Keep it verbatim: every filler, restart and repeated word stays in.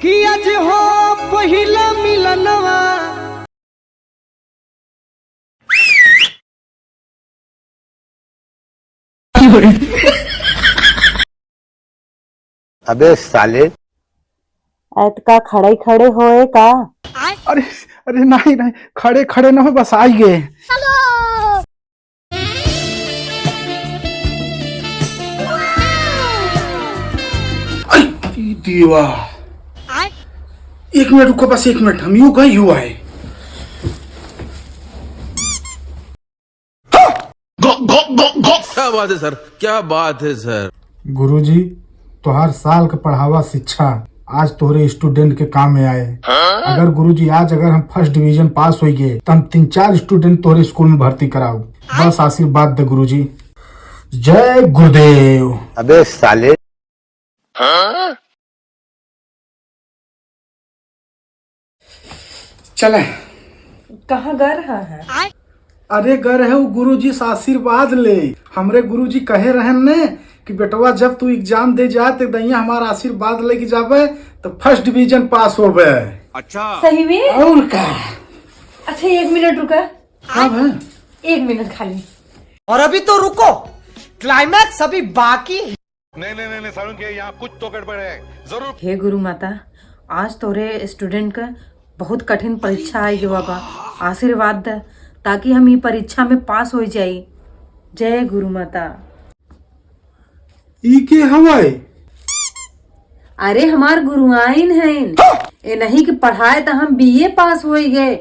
कि आज हो पहिला मिलनवा। अबे साले। अतका खड़े खड़े होए का? अरे, अरे नहीं, नहीं, खड़े खड़े ना हो, बस आई गए। अरे देवा, एक मिनट रुको, बस एक मिनट, हम यू गए यू आए। क्या बात है सर, क्या बात है सर। गुरुजी, तोहार साल का पढ़ावा शिक्षा आज तोहरे student के काम में आए। अगर गुरुजी आज अगर हम first division pass होई गए, तो हम तीन चार student तोहरे स्कूल में भर्ती कराऊ। बस आशीर्वाद दे गुरुजी। जय गुरुदेव। अबे साले। चले। कहाँ गा रहा है? अरे गा रहे उ गुरुजी से आशीर्वाद ले। हमरे गुरुजी कहे रहन ने कि बेटवा जब तू exam दे जा तो दैया हमार आशीर्वाद लेके जाबे तो first division pass होबे। अच्छा। सही में? और का? अच्छा एक मिनट रुका। हाँ भाई। एक मिनट खाली। और अभी तो रुको, climax अभी बाकी है। नहीं, नहीं, नहीं, नहीं, सारुण के यहाँ कुछ तो गड़बड़ है, जरूर। हे गुरु माता, आज तोरे student का बहुत कठिन परीक्षा आई गवा बा, आशीर्वाद द, ताकि हम ई परीक्षा में पास हो जाई। जय गुरु माता। ई के हवाई? अरे, हमार गुरुआइन हइन। ए नहीं कि पढ़ाए त हम बीए पास होई गए।